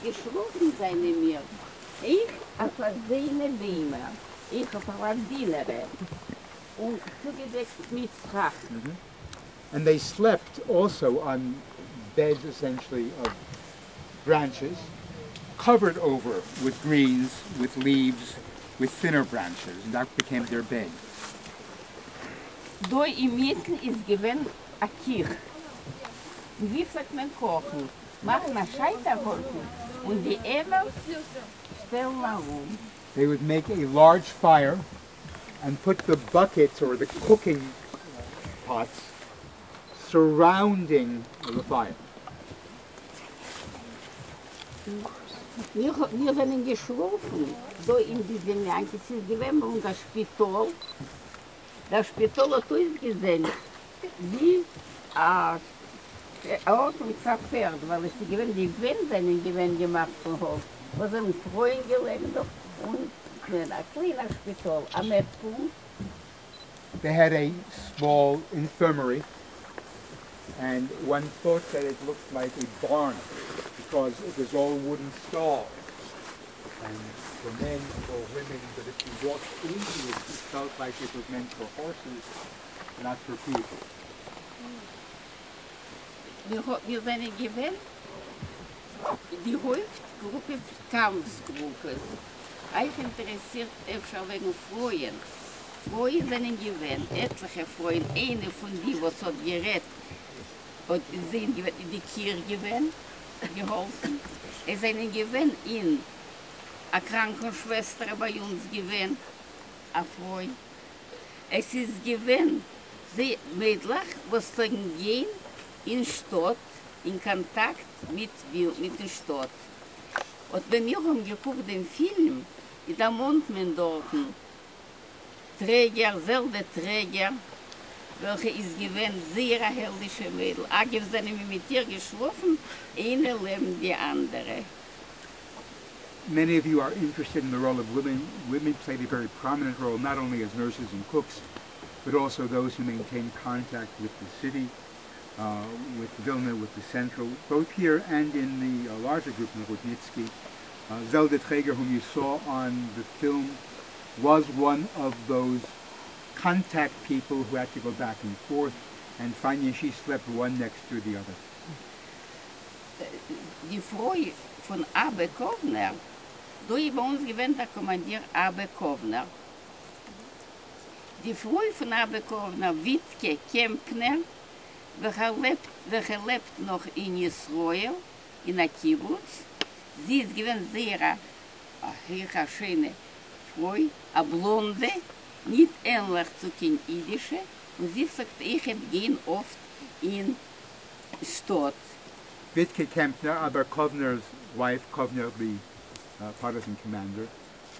געשלאָפֿן זײַנען מיר אויך אויף אַזוינע ביימער, אויך אויף אַ און צוגעדעקט מיט סכך. And they slept also on beds essentially of branches, covered over with greens, with leaves, with thinner branches, and that became their bed. דאָ אין מיטן איז געווען אַ קיך. און ווי פֿלעגט מען קאָכן? מאַכן אַ שייטער-הויפֿן און די עמערס שטעלן אַרום. They would make a large fire and put the buckets or the cooking pots surrounding the fire. מיר זענען געשלאָפֿן דאָ אין די זעמליאַנקעס. ס'איז געווען בײַ אונדז אַ שפּיטאָל. דער שפּיטאָל האָט אויסגעזען ווי אַ אָרט פֿאַר פֿערד, ווײַל עס איז געווען, די ווענט זענען געווען געמאַכט פֿון האָלץ, וואָס זענען פֿרויען געלעגן דאָרט און אַ קליינער שפּיטאָל, אַ מעדפּונקט. They had a small infirmary, and one thought that it looked like a barn because it was all wooden stalls and for men or women, but if you walked into it, it felt like it was meant for horses, not for people. מיר זענען געווען די הויפּטגרופּע קאַמפֿסגרופּעס. אײַך אינטערעסירט אפֿשר וועגן פֿרויען. פֿרויען זענען געווען, עטלעכע פֿרויען. איינע פֿון די, וואָס האָט גערעדט, האָט זענען געווען אין די קיך געווען, געהאָלפֿן. עס זענען געווען אין אַ קראַנקן-שוועסטער בײַ אונדז געווען, אַ פֿרוי. עס איז געווען די מיידלעך, וואָס פֿלעגן גיין אין שטאָט, אין קאָנטאַקט מיט דעם שטאָט. און ווען מיר האָבן געקוקט דעם פֿילם, דערמאָנט מען דאָרטן טרעגער, זעלדע טרעגער, וועלכע איז געווען זייער אַ העלדישע מיידל. אַגבֿ, זענען מיר מיט איר געשלאָפֿן, איינע לעבן די אַנדערע. Many of you are interested in the role of women. Women played a very prominent role, not only as nurses and cooks, but also those who maintained contact with the city, with Vilna, with the central, both here and in the larger group in Rudnitsky. Zelda Traeger, whom you saw on the film, was one of those contact people who had to go back and forth, and Fania and she slept one next to the other. די פֿרוי פֿון אַבא קאָוונער, דאָ איז בײַ אונדז געווען דער קאָמאַנדיר אַבא קאָוונער. די פֿרוי פֿון אַבא קאָוונער, וויטקע קעמפּנער, וועלכע לעבט, וועלכע לעבט נאָך אין ישׂראל, אין אַ קיבוץ. זי איז געווען זייער אַ הויכע, שיינע פֿרוי, אַ בלאָנדע, ניט ענלעך צו קיין ייִדישע, און זי פֿלעגט אויכעט גיין אָפֿט אין שטאָט. Vitke Kempner, Abba Kovner's wife, Kovner, the partisan commander,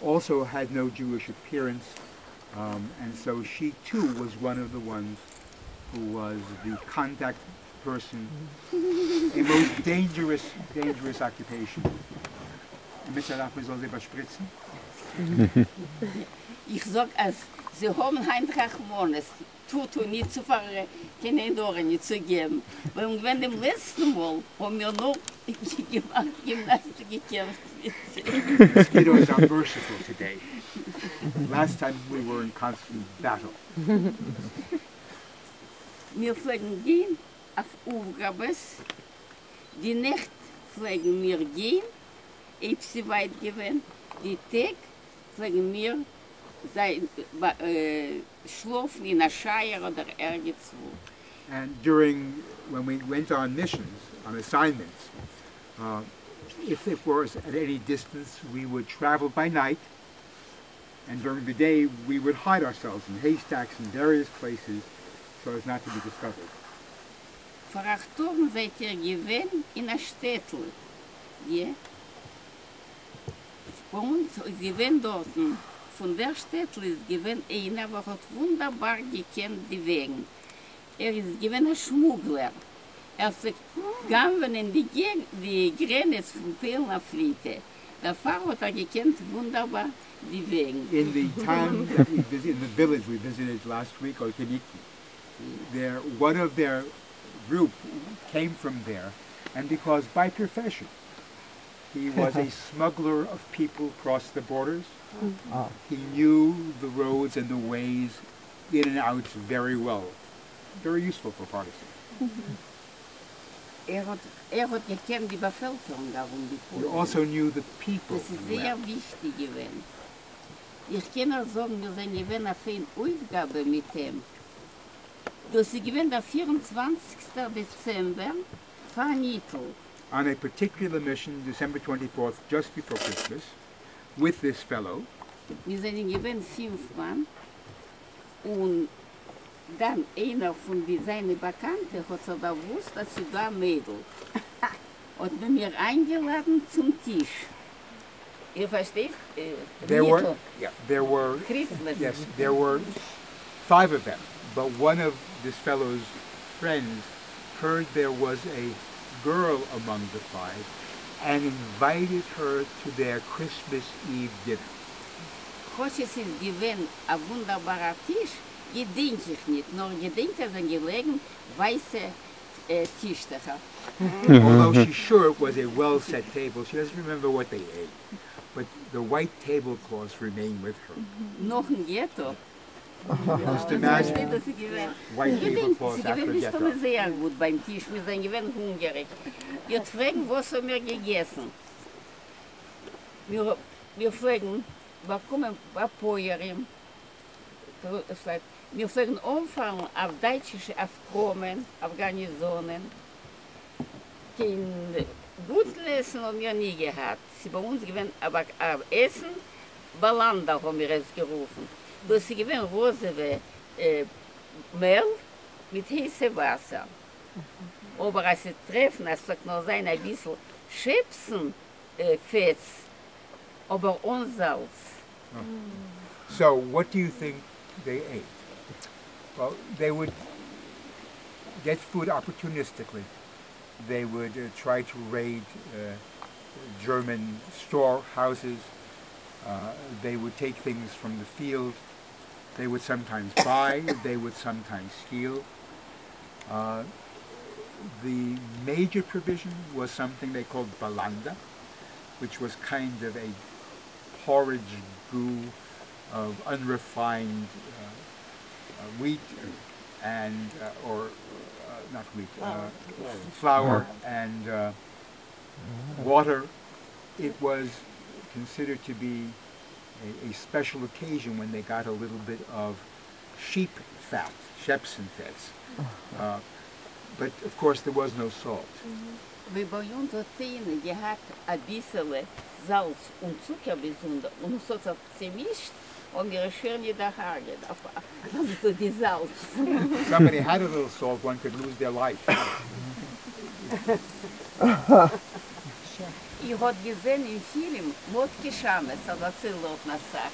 also had no Jewish appearance, and so she too was one of the ones who was the contact person, a most dangerous, dangerous occupation. מיסטער דאַרף זאָל זי באַשפּריצן? איך זאָג, אַז זיי האָבן הײַנט רחמנות, טוט און ניט צו פֿאַר קיין עין־הרע ניט צו געבן. ווײַל ווען דעם לעצטן מאָל האָבן מיר נאָך געמאַכט גימנאַסטיק געקעמפֿט מיט זיי. Mosquitoes are merciful today. Last time we were in constant battle. מיר פֿלעגן גיין אויף אויפֿגאַבעס. די נעכט פֿלעגן מיר גיין, אויב ס'איז ווײַט געווען. די טעג פֿלעגן מיר זײַן, שלאָפֿן אין אַ שייער אָדער ערגעץ וווּ. And during, when we went on missions, on assignments, if it was at any distance, we would travel by night, and during the day we would hide ourselves in haystacks in various places so as not to be discovered. פֿאַראַכט זײַט איר געווען אין אַ שטעטל. יאָ? בײַ אונדז איז געווען דאָרטן, פֿון דער שטעטל איז געווען איינער, וואָס האָט וווּנדערבאַר געקענט די וועגן. ער איז געווען אַ שמוגלער. ער פֿלעגט גנבֿענען די גרענעץ פֿון פּוילן אויף ליטע. דערפֿאַר האָט ער געקענט וווּנדערבאַר די וועגן. In the town that we visited, in the village we visited last week, Olcheniki, there, one of their group came from there, and because by profession He was a smuggler of people across the borders. He knew the roads and the ways in and out very well. Very useful for partisans. ער האט ער האט געקענט די באפעלקערונג ארום די He פוילן. also knew the people דאס איז זייער well. וויכטיג געווען. איך קען אייך זאגן, מיר זענען געווען אויף איין אויפגאבע מיט אים. דאס איז געווען דער פיר און צוואנציגסטער דעצעמבער פאר ניטל. On a particular mission, December 24th, just before Christmas, with this fellow. מיר זענען געווען פינף מאן, און דאן איינער פון די זיינע באקאנטע האט זיך דערוואוסט אז ס'איז דא א מיידל, האט מען מיר איינגעלאדן צום טיש. איר פארשטייט? There were, ניטל. Yeah, there were, Christmas. Yes, there were five of them, but one of this fellow's friends heard there was a girl among the five and invited her to their Christmas Eve dinner. כאטש עס איז געווען א וואונדערבארער טיש, געדענק איך ניט, נאר געדענק אז זענען געלעגן ווייסע טישטעכער. Although she's sure it was a well-set table, she doesn't remember what they ate. But the white tablecloths remain with her. נאכן געטא. Just imagine דאס איז געווען. white געדענק, tablecloths ס'איז געווען after מסתמא ghetto. זייער גוט ביים טיש, מיר זענען געווען הונגעריג. איר פרעגן, וואס האבן מיר געגעסן? מיר פלעגן באקומען ביי פויערים, מיר פלעגן אנפאלן אויף דייטשישע, אויף קראמען, אויף גארניזאנען. קיין גוטן עסן האבן מיר ניט געהאט. ס'איז ביי אונז געווען א עסן, באלאנדא האבן מיר עס גערופן. דאס איז געווען ראזעווע מעל מיט הייסע וואסער. אבער אז ס'טרעפן אז ס'זאל נאר זיין אביסל שעפסן פעטס, אבער אן זאלץ. So, what do you think they ate? Well, they would get food opportunistically. They would try to raid German storehouses. They would take things from the field. They would sometimes buy, they would sometimes steal. The major provision was something they called balanda, which was kind of a porridge goo of unrefined wheat and or not wheat, flour and water. It was considered to be a special occasion when they got a little bit of sheep fat, שעפסן-פעטס. But of course there was no salt. ווי ביי אונז האט איינער געהאט א ביסעלע זאלץ און צוקער באזונדער און עס האט זיך צעמישט, האבן מיר שיער ניט דערהרגעט אויף די זאלץ. Somebody had a little salt, one could lose their life. איר האט געזען אין פילם מאטקע שאמעס, ער דערציילט דארט א סך.